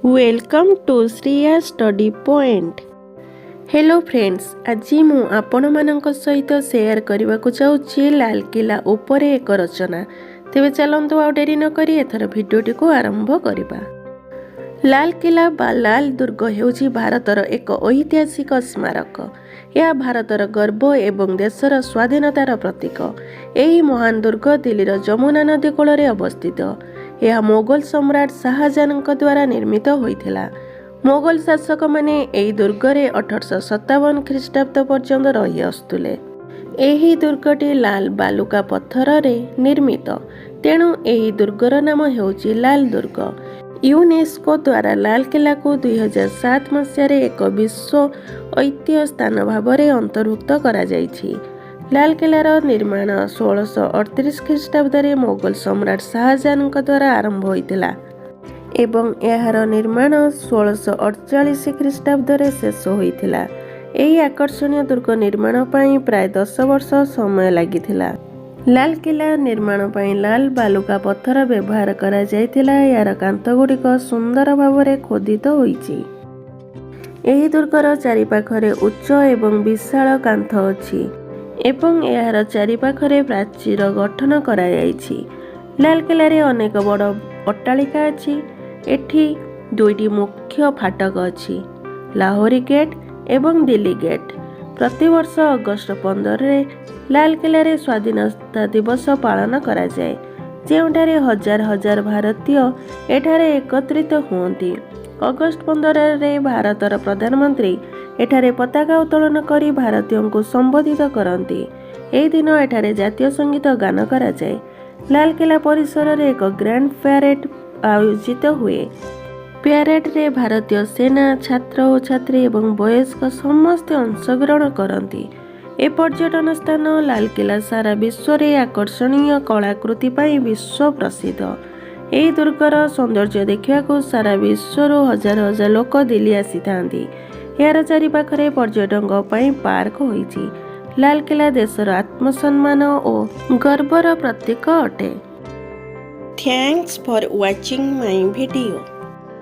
Welcome to Shriya Study Point. Hello friends, ଆଜି ମୁଁ ଆପଣମାନଙ୍କ ସହିତ ସେୟାର କରିବାକୁ ଯାଉଛି ଲାଲକିଲ୍ଲା ଉପରେ ଏକ ରଚନା। ତେବେ ଚାଲନ୍ତୁ, ଆଉ ଡେରି ନକରି ଏଥର ଭିଡ଼ିଓଟିକୁ ଆରମ୍ଭ କରିବା। ଲାଲକିଲ୍ଲା ବା ଲାଲ ଦୁର୍ଗ ହେଉଛି ଭାରତର ଏକ ଐତିହାସିକ ସ୍ମାରକ। ଏହା ଭାରତର ଗର୍ବ ଏବଂ ଦେଶର ସ୍ୱାଧୀନତାର ପ୍ରତୀକ। ଏହି ମହାନ ଦୁର୍ଗ ଦିଲ୍ଲୀର ଯମୁନା ନଦୀ କୂଳରେ ଅବସ୍ଥିତ। ଏହା ମୋଗଲ ସମ୍ରାଟ ଶାହଜାହାନଙ୍କ ଦ୍ୱାରା ନିର୍ମିତ ହୋଇଥିଲା। ମୋଗଲ ଶାସକମାନେ ଏହି ଦୁର୍ଗରେ 1857 ଖ୍ରୀଷ୍ଟାବ୍ଦ ପର୍ଯ୍ୟନ୍ତ ରହି ଆସୁଥିଲେ। ଏହି ଦୁର୍ଗଟି ଲାଲ ବାଲୁକା ପଥରରେ ନିର୍ମିତ, ତେଣୁ ଏହି ଦୁର୍ଗର ନାମ ହେଉଛି ଲାଲ ଦୁର୍ଗ। ୟୁନେସ୍କୋ ଦ୍ୱାରା ଲାଲକିଲ୍ଲାକୁ 2007 ମସିହାରେ ଏକ ବିଶ୍ୱ ଐତିହ୍ୟ ସ୍ଥାନ ଭାବରେ ଅନ୍ତର୍ଭୁକ୍ତ କରାଯାଇଛି। ଲାଲକିଲ୍ଲାର ନିର୍ମାଣ 1638 ଖ୍ରୀଷ୍ଟାବ୍ଦରେ ମୋଗଲ ସମ୍ରାଟ ଶାହଜାହାନଙ୍କ ଦ୍ୱାରା ଆରମ୍ଭ ହୋଇଥିଲା ଏବଂ ଏହାର ନିର୍ମାଣ 1648 ଖ୍ରୀଷ୍ଟାବ୍ଦରେ ଶେଷ ହୋଇଥିଲା। ଏହି ଆକର୍ଷଣୀୟ ଦୁର୍ଗ ନିର୍ମାଣ ପାଇଁ ପ୍ରାୟ 10 ବର୍ଷ ସମୟ ଲାଗିଥିଲା। ଲାଲକିଲ୍ଲା ନିର୍ମାଣ ପାଇଁ ଲାଲ ବାଲୁକା ପଥର ବ୍ୟବହାର କରାଯାଇଥିଲା। ଏହାର କାନ୍ଥଗୁଡ଼ିକ ସୁନ୍ଦର ଭାବରେ ଖୋଦିତ ହୋଇଛି। ଏହି ଦୁର୍ଗର ଚାରିପାଖରେ ଉଚ୍ଚ ଏବଂ ବିଶାଳ କାନ୍ଥ ଅଛି ଏବଂ ଏହାର ଚାରିପାଖରେ ପ୍ରାଚୀର ଗଠନ କରାଯାଇଛି। ଲାଲକିଲ୍ଲାରେ ଅନେକ ବଡ଼ ଅଟ୍ଟାଳିକା ଅଛି। ଏଠି ଦୁଇଟି ମୁଖ୍ୟ ଫାଟକ ଅଛି, ଲାହୋରୀ ଗେଟ୍ ଏବଂ ଦିଲ୍ଲୀ ଗେଟ୍। ପ୍ରତିବର୍ଷ ଅଗଷ୍ଟ 15ରେ ଲାଲକିଲ୍ଲାରେ ସ୍ୱାଧୀନତା ଦିବସ ପାଳନ କରାଯାଏ, ଯେଉଁଠାରେ ହଜାର ହଜାର ଭାରତୀୟ ଏଠାରେ ଏକତ୍ରିତ ହୁଅନ୍ତି। ଅଗଷ୍ଟ 15ରେ ଭାରତର ପ୍ରଧାନମନ୍ତ୍ରୀ ଏଠାରେ ପତାକା ଉତ୍ତୋଳନ କରି ଭାରତୀୟଙ୍କୁ ସମ୍ବୋଧିତ କରନ୍ତି। ଏହି ଦିନ ଏଠାରେ ଜାତୀୟ ସଙ୍ଗୀତ ଗାନ କରାଯାଏ। ଲାଲକିଲ୍ଲା ପରିସରରେ ଏକ ଗ୍ରାଣ୍ଡ ପ୍ୟାରେଡ୍ ଆୟୋଜିତ ହୁଏ। ପ୍ୟାରେଡ୍ରେ ଭାରତୀୟ ସେନା, ଛାତ୍ର ଓ ଛାତ୍ରୀ ଏବଂ ବୟସ୍କ ସମସ୍ତେ ଅଂଶଗ୍ରହଣ କରନ୍ତି। ଏ ପର୍ଯ୍ୟଟନ ସ୍ଥାନ ଲାଲକିଲ୍ଲା ସାରା ବିଶ୍ୱରେ ଆକର୍ଷଣୀୟ କଳାକୃତି ପାଇଁ ବିଶ୍ୱ ପ୍ରସିଦ୍ଧ। ଏହି ଦୁର୍ଗର ସୌନ୍ଦର୍ଯ୍ୟ ଦେଖିବାକୁ ସାରା ବିଶ୍ୱରୁ ହଜାର ହଜାର ଲୋକ ଦିଲ୍ଲୀ ଆସିଥାନ୍ତି। ଏହାର ଚାରିପାଖରେ ପର୍ଯ୍ୟଟକଙ୍କ ପାଇଁ ପାର୍କ ହୋଇଛି। ଲାଲକିଲ୍ଲା ଦେଶର ଆତ୍ମସମ୍ମାନ ଓ ଗର୍ବର ପ୍ରତୀକ ଅଟେ। Thanks for watching my video.